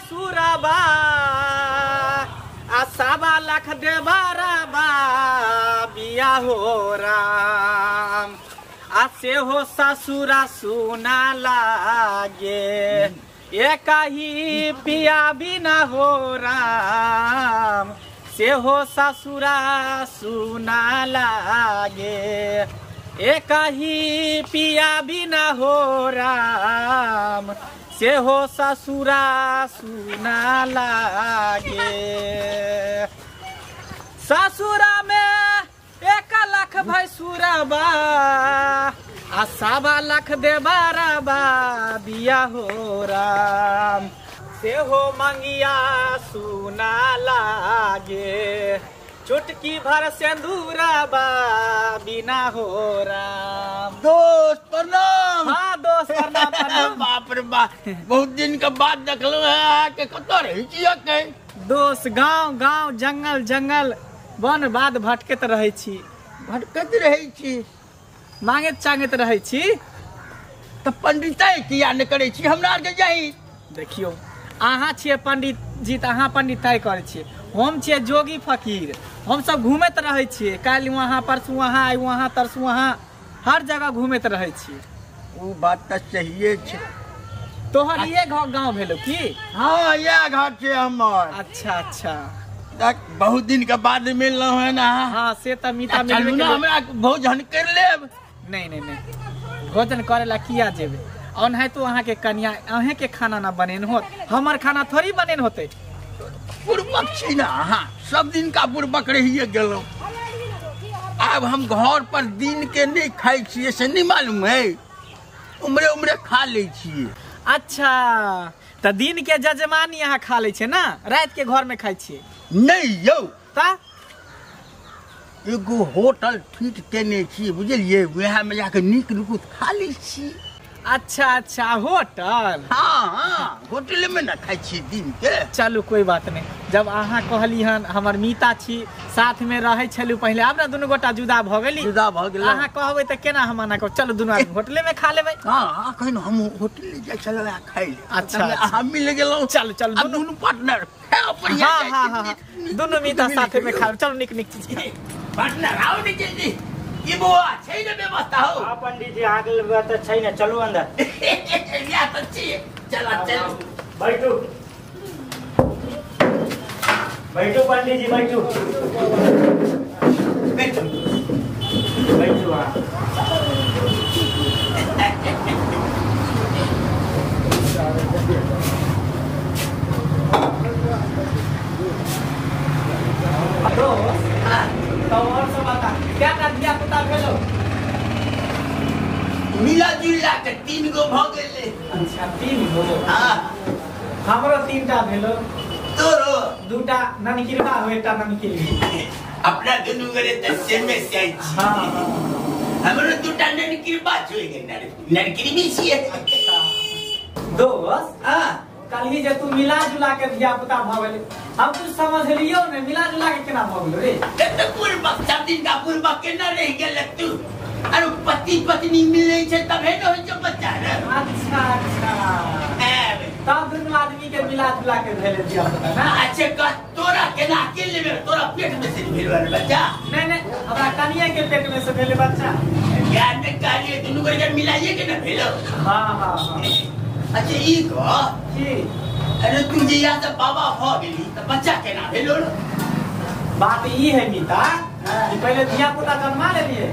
भैसुरबा आ 1.25 लाख देवरबा बिया हो राम आ सेहो ससुरा सुना लागे एकाही पिया बिना हो राम सेहो ससुरा सुना लागे एकाही पिया बिना हो राम सेहो ससुरा सुना लागे। ससुरा में 1 लाख भैसुरबा आ 1.25 लाख देवरबा बिया हो राम सेहो मंगिया सुना लागे चुटकी भर सिंदूरबा बिना हो राम। दोस्त प्रणाम। हाँ दोस्त, प्रणाम प्रणाम। बाप रे बाप, बहुत दिन के बाद देखलहुँ है के कतऽ रहै छी अखन? दोस्त, गांव गांव जंगल जंगल वन बाध भटकैत रहै छी। भटकैत रहै छी? मांगैत चांगैत रहै छी। तऽ पंडिताइ किया नहि करै छी हमरा आरके जाही? देखियौ, अहाँ छियै पंडित जी तऽ अहाँ पंडिताइ करै छियै, हम छियै जोगी फकीर, हमसब घूमैत रहै छियै। काल्हि वहाँ, परसू वहाँ, आइ वहाँ, तरसू वहाँ, हर जगह घूमैत रहै छियै। ओ बात तऽ सहिए छै। तोहर इहे गाँव भेलो की? हाँ, इएह घर छै हमर। अच्छा अच्छा। देख, बहुत दिन के बाद मिललहुँ है ना। हाँ, से तऽ मीता चलू मिलबे ने, हमरा भोजन कर लेब। नहीं नहीं नहीं, भोजन करे ला किया जेबे? ओनाहितो अहाँके कनिया अहें खाना ना बनेन होत, हमर खाना थोड़ी बनेन होते। बुड़बक छी ना अहाँ, सब दिन का बुड़बक रहिए गेलहुँ। आब हम घर पर दिन के नहि खाइ छियै से नहि मालूम है, उमरे उमरे खा लै छियै। अच्छा, तऽ दिन के जजमानी अहाँ खा लै छियै ना, रात के घर में खाइ छियै? नहि यौ। ता? एगो होटल ठीक केने छी, बुझलियै, वएह में जाके नीक नुकुत खा लै छी। अच्छा अच्छा, होटल। हाँ हाँ, होटल में ना खाइ छियै दिन के। चलू, कोई बात नहीं, जब अहाँ कहली हन, हमर मीता छी, साथ में रहै छलू पहिले, आब ने दुनू गोटा जुदा भऽ गेली। जुदा भऽ गेलै। अहाँ कहबै तऽ केना हम मना कहब? चलू, दुनू आदमी होटले में खा लेबै। हाँ, अखन हम होटल जाइ छलहुँ खाइ लए। अच्छा, तब अच्छा। अहाँ मिल गेलहुँ। चलू चलू। आब दुनू दुनू पार्टनर खाए बढ़िया। हाँ जाइ हाँ छी, हाँ हाँ नीक- दुनू मीता नीक साथे में खइयौ। खा लेबै। चलू, नीक नीक चीज खाएब। पार्टनर, आओ ने जल्दी। की बौआ, छै ने व्यवस्था हो? हाँ पंडित जी, अहाँके लेल तऽ छै ने, चलू अंदर। इएह तऽ छियै, चल चल। बैठू बैठू पंडित जी, बैठू। बैठू। बैठू अहाँ। दोस्त, तो और सब बता, क्या टा धिया पुता भेलो? मिला जुला के तीन गो भऽ गेलै। अच्छा, तीन गो। हाँ। हमरो तीन टा भेलो। तोरो? दूटा ननकिरबा हो, एकटा ननकिरबी। अपना दुनू गोरे तऽ सेमे से छी। हाँ हाँ। हमरो दूटा ननकिरबा छुइ गेल, ननकिरबी छियै। दोस्त, हाँ। कल जे तू मिला जुला के धिया पुता भऽ गेलै, हम कुछ समझलियौ ने, मिला जुला के केना भऽ गेलो रे? तऽ बुड़बक, सब दिन का बुड़बक केना रहि गेल तू? अरे, पति पत्नी मिलै छै तबे ने होइ छै बच्चा रे। अच्छा अच्छा। आब। तब दुनू आदमी के मिला जुला के भेलै धिया पुता ना? अच्छा कह, तोरा केना के लेबे? तोरा पेट में से भेल बा बच्चा? नहीं नहीं, हमरा कनिया के पेट में से भेलै बच्चा। ज्ञान में कहलिए, दुनू गोरे के मिलाइए के ना भेलो। हाँ हाँ हाँ। अच्छा, ई कह। की? अरे, तू जहिया से बाबा भऽ गेली तऽ बच्चा केना भेलो रे? बात ई है मीता कि पहिले धिया पुता जन्मा लेलिए,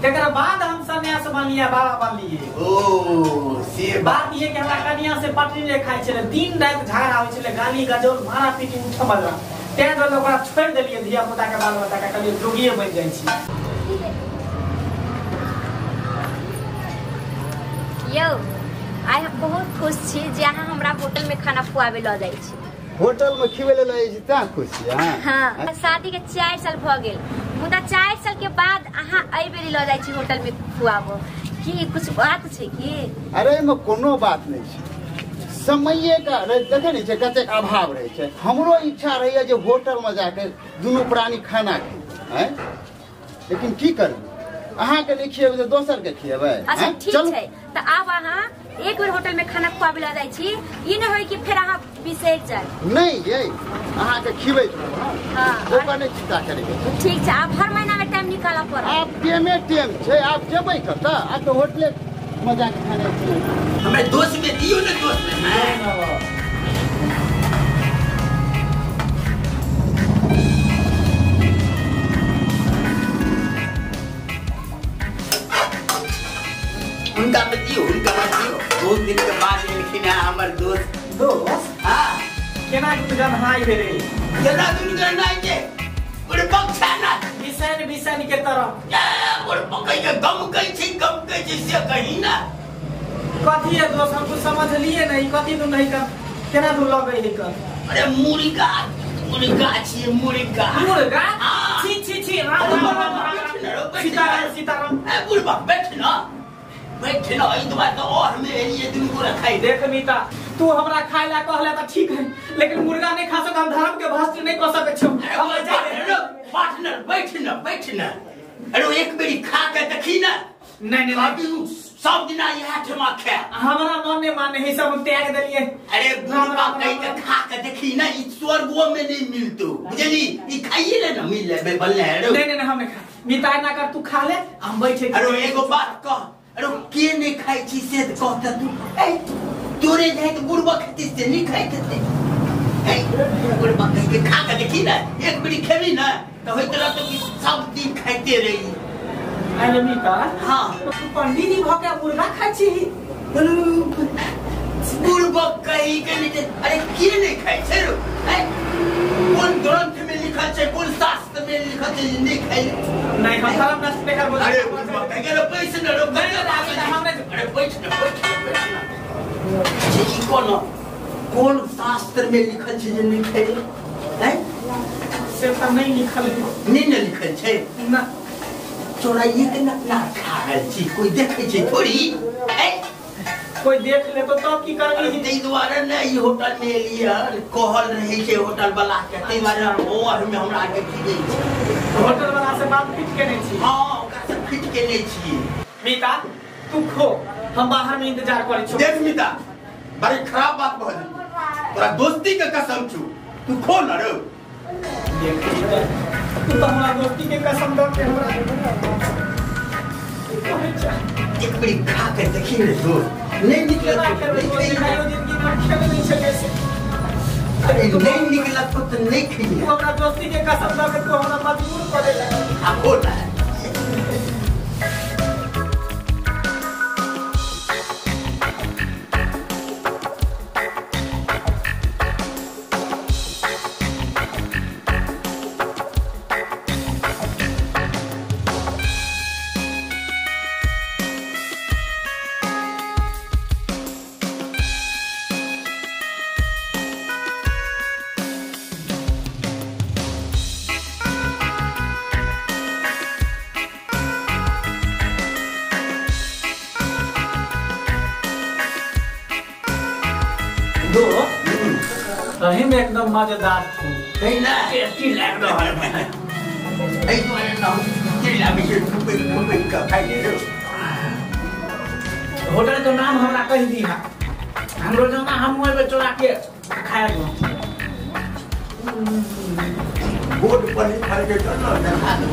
तकर बाद हम सन्यास बनलिए, बाबा बनलिए। ओ, से बात। बात ई है कि हमरा कनिया से पटरी नहि खाइ छलै, दिन राति झगड़ा होइ छलै, गाली गजौल, मारा पीटी, उठऽ बजरा, तें दुआरे ओकरा छोड़ि देलियै। धिया पुता के, बाल बच्चा के कहलियै जोगिए बनि जाइ छी। यौ, आइ हम बहुत खुश छी जे अहाँ हमरा होटल में खाना खुआबे लऽ जाइ छी। होटल में खिबै लए जाइ छी तैं खुश छी अहाँ? हाँ, शादी के 4 साल भऽ गेल, मुदा 4 साल के बाद अहाँ एहि बेरी लऽ जाइ छी होटल में खुआबो, की कुछ बात छै की? अरे, एहिमे कोनो बात नहि छै। समये का देखै नहि छै कतेक अभाव रहै छै। हमरो इच्छा रहैया जे होटलमे जाके दुनू प्राणी खाना खाइ आँय, लेकिन की करबै, अहाँके नहि खिएबै तऽ दोसरके खिएबै? अच्छा। आँय? ठीक चलू। छै, तऽ आब अहाँ एक बेर होटल में खाना खुआबे ला जाइ छी ई न होई कि फेर अहाँ बिसरि जाय। नहीं ये अहाँ के खिबै हां ओकर नहीं चिंता करे के। ठीक छै आब हर महीना में टाइम निकालऽ पड़त। आब टेमे टेम छै आब जेबै कतऽ आ तऽ होटले मजा के खाना खिबै। हमरा दोस्त में दियो ने दोस्त में। उनका मत दियो उनका मत दियो बहुत दिन के बाद एलखिन है हमर दोस्त। दोस्त हां केना दुगन हाय भेलै केना दुगन नाइ के बुड़बक छै ना बिसन बिसन के तरह ए बुड़बक के गम कहै छै गम कहै छै से कही ना कथी है दोस्त हम कुछ समझलिए नहीं कथी दु नहीं कर केना दु लगै है कर। अरे मुर्गा मुर्गा छी मुर्गा मुर्गा छी छी छी राम राम राम सीताराम सीताराम। ए बुड़बक बैठ ना बैठ ना ई दुआरे तो और में एलिए दुनू गोरा खाइ। देख मीता तू हमरा खाय ला कहला त ठीक है लेकिन मुर्गा नहीं खा सक हम धर्म के भ्रष्ट नहीं कर सकै छी। हम जा पार्टनर बैठ ना बैठ ना। अरे एक बेरी खा के देखी ना। नहीं नहीं अभी सब दिना इहा ठमा खा हमरा मन नहीं माने है सब त्याग देलिए। अरे बुढ़वा कहि के खा के देखी ना ई स्वर्गो में नहीं मिलतो बुझली ई खाइए ले ना मिल ले बल्ले है। नहीं नहीं हम नहीं खा मीता ना कर तू खा ले हम बैठे। अरे एगो बात कह अरे के नहीं खाइ छी से कहता तू ए तोरे जाय त बुढ़वा खेती से नहीं खाइ ते ए बुढ़वा कहि के खा के देखी ना एक बेरी खेबी ना त होइत रहत कि सब दिन खाइते रही। अरे मीता हां तू पंडित जी भ के मुर्गा खाइ छी बुढ़वा कहि के नहीं। अरे के नहीं खाइ छै रो ए कोन ग्रंथ में लिखल छै कोन शास्त्र में लिखल छै नहीं खाइ नहीं हम धर्म नष्ट नहीं करबो। अरे बुढ़वा कहि के पैसा न रो अरे बैठ ना बैठ ना ई कोन कोन शास्त्र में लिखल छै जे नहीं खाइ हैं से त नहीं लिखल नहीं न लिखल छै ना चोराइए के ना ना खा रहल छी कोई देखै छै थोड़ी ए कोई देख ले तो तब की करबी। तै दुआरे ने ई होटल में एलियै कहल रहै छै होटल वाला के तै दुआरे और में हमरा के की दै छै होटल वाला से बात फिट केने छी। हां ओकरा से फिट केने छी। मीता तू खो हम बाहर में इंतजार करै छी। देख मीता बड़ी खराब बात भऽ गेल तोरा दोस्ती के कसम छु तू खो न रे। देख मीता तू तो हमरा दोस्ती के कसम दऽ के हमरा एक बेरी खा के देखी रे दोस्त नहीं निकलत नहीं जिंदगी में खेले नहीं छे कैसे। अरे नहीं निकलत तो नहीं खइए तू हमरा दोस्ती के कसम दऽ के तू हमरा मजबूर कर देला। आ खो ना सही में एकदम मजेदार थी है ना टेस्टी लग रहा है। ए दुआरे ना चिल्ला भी खूब खूब का खाइ ले होटल के नाम हमरा कहि दिहा हम रोजाना हम ओइमे चोरा के खाएब। बोर्ड पर लिखल के चलो देखा दू।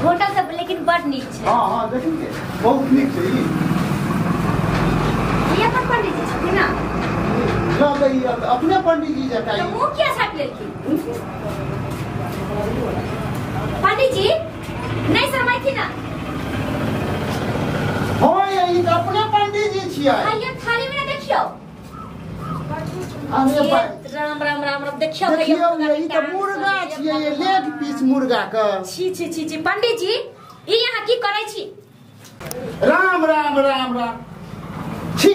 होटल सब लेकिन बड़ नीक छै। हां हां देखिन के बहुत नीक छै ई। ई अपन पंडित जी छथिन ना लगैया अपने पंडित जी जकाँ। तो मुँह किया साट लेलखिन पंडित जी नहीं शरमाइथिन ना। हां ई त अपने पंडित जी छियै। हां ये थाली में ना देखियो। अरे राम राम राम राम देखियो भैया ई त मुर्गा छियै ये लेग पीस मुर्गा के। छी छी छी छी पंडित जी ई यहाँ की करै छी? राम राम राम राम छी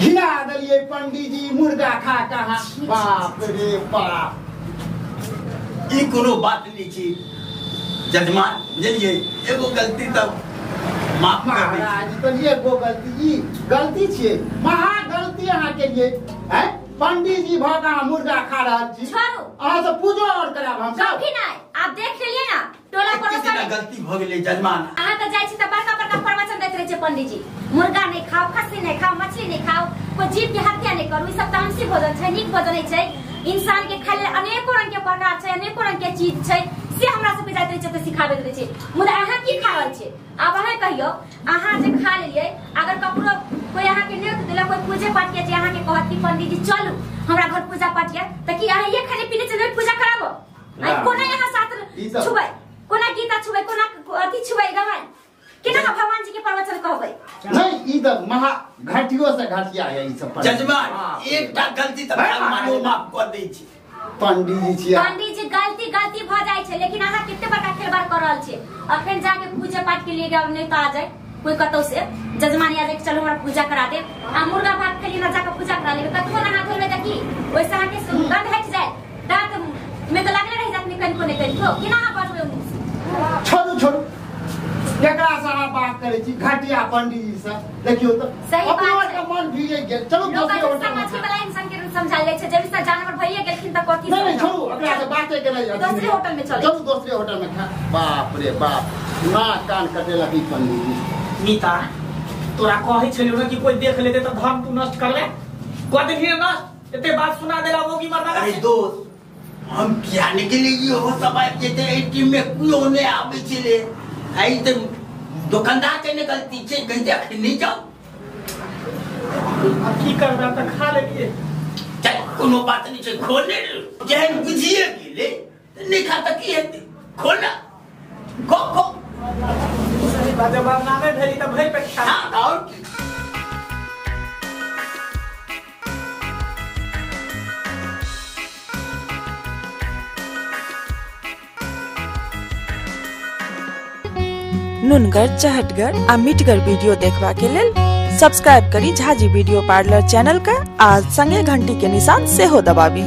घिना देलियै पंडित जी मुर्गा खा कहा। बाप रे बाप ई कोनो बात नहीं छी जजमान, बुझलियै? एगो गलती तब माफ कर दै। महाराज तो ये गो गलती ई गलती छियै, महा गलती अहाँ के लिए हैं। पंडित जी भ के अहाँ मुर्गा खा रहल छी। छोड़ू। अहाँ से पूजो और कराब हम सब। कभी नहीं, आप देख लेलिए ना टोला पड़ोस में गलती भ गेलै जजमान। अहाँ त जाइ छी त बड़का बड़का प्रवचन दैत रहै छै पंडित जी, मुर्गा नहीं खाओ, खस्सी नहीं खाओ, मछली नहीं खाओ, कोई जीव के हत्या नहीं करू, ई सब तामसी भोजन छै, नीक भोजन नहीं छै। इंसान के खाय लेल अनेको रंग के प्रकार छै, अनेको रंग के चीज छै, से हमरा सबके जाइत रहै छै त सिखाबैत रहै छै। मुदा अहाँ की खा रहल छियै? आब अहाँ कहियौ, अहाँ जे खा लेलियै, अगर ककरो कोई अहाँ के न्योत देलक, कोई पूजे पाठ के जे अहाँ के कहत कि पंडित जी चलू हमरा घर पूजा पाठ ये, त की अहाँ ये खाने पीने से पूजा कराबो? आई कोना यहाँ शास्त्र छुबै, कोना गीता छुबै, कोना अथी छुबै, रामायण केना भगवान जी के प्रवचन कहबै? नहीं, ई त महा घटियो से घटिया है ई सब। जजमान एकटा गलती त भगवानो माफ कर दै छी। पंडित जी छियै, पंडित जी गलती गलती भ जाइ छै, लेकिन अहाँ कते बड़का खेलबाड़ कर रहल छियै। अखन जाके पूजा पाठ के लिए नहीं त आ जाए कोई कतौ से जजमान आ जाए चलो हमरा पूजा करा दे, आ मुर्गा भात खेली ना जाके पूजा करा लेबै, कतबो ना हाथ धोबै त की ओइसे अहाँ के गंध हटि जाए, दांत में त लागले रहि जात नि कनिको ने कनिको, केना अहाँ बजबै मुँह से? छोड़ू छोड़ू, केकरा से अहाँ बात करै छी घटिया पंडित जी से? देखियौ त अपनो के मन भीजे गेल। चलू दोसरे होटल में समझे वाला इंसान के समझा ले छै, जब से जानवर भइए गेलखिन त कथि? नहीं नहीं छोड़ू, एकरा से बाते के नहीं, दोसरे होटल में चलू, चलू दोसरे होटल में खा। बाप रे बाप, ना कान कटेला की पंडित जी। नीता तोरा कहै छलियौ ने कि कोई देख लेते त धर्म तू नष्ट कर ले, कह देलही नष्ट, एते बात सुना देला मोगी मरना। अरे दोस्त हम किया निकले हो सब आबि जेतै, एहि टीम में केओ नहि आबै छलै, आई त दुकानदार के ने गलती छै, कहीं देख नहीं जाओ। अब की करबै, त खा लेलिए। चल कोनो बात नहीं छै, खोले जेहन बुझिए गेलै त नहीं खा त की हेतै, खोला गो गो। सही बात, जब नामे भेली त भरि पेट खा। हां और की। नुनगर, चहटगर आ मिठगर वीडियो देखबा के लेल सब्सक्राइब करी झाजी वीडियो पार्लर चैनल के आ संगे घंटी के निशान सेहो दबाबी।